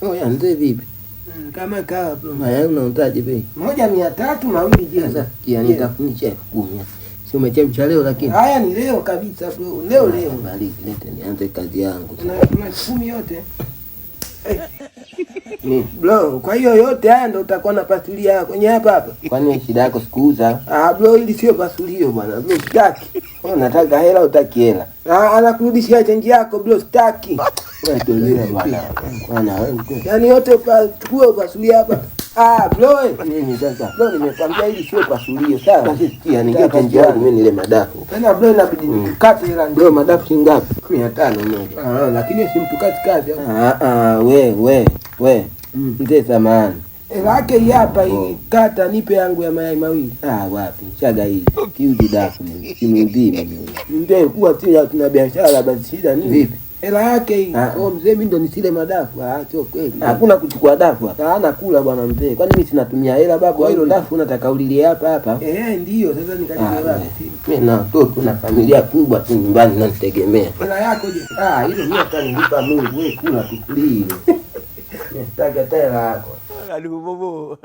Oh, ya mzee vipi? Kama kawa bro. Mayai unautaje bei? Moja 300, mawili je. Sasa sikia, nitafunisha 10,000. Si umechemsha leo lakini? Haya ni leo kabisa bro. Leo leo. Bariki, lete nianze kazi yangu. Una 10 yote. Ni Bro, kwa hiyo yote haya ndo utakuwa na pasulia kwenye hapa hapa. kwani shida yako sikuuza? Ah bro, hili sio pasulio bwana. Bro, sitaki. Wewe unataka hela utaki hela? Ah, anakurudishia chenji yako bro, sitaki. Wewe tulia bwana. Bwana wewe. Yaani yote upachukue upasulie hapa. Ah bro, eh. Nini sasa? Bro, nimekwambia hili sio pasulio, sawa? Basi sikia, ningia chenji yangu mimi nile madafu. Tena bro, inabidi nikukate hela ndio. Bro, madafu shilingi ngapi? 500 moja. Ah, lakini si mtu kazi kazi. Ah ah, we. Mzee samahani. Hela yake hii hapa hii, kata nipe yangu ya mayai mawili. Ah, wapi? Shaga hii. Kiuzi dafu mimi. Simuudhi mimi. Mzee, kuwa sina tuna biashara basi shida nini? Vipi? Hela yake hii. Ah. Oh mzee, mimi ndo nisile madafu. Ah, sio kweli. Hakuna kuchukua dafu hapa. Ah, nakula bwana mzee. Kwani mimi sinatumia hela babu? Hilo dafu unataka ulilie hapa hapa? Eh, ndio sasa nikalipe wapi? Mimi na watoto na familia kubwa tu nyumbani nanitegemea. Hela yako je? Ah, hilo mimi hata nilipa Mungu, wewe kula tukulie. Mimi sitaki hata hela yako. Aduh, bobo.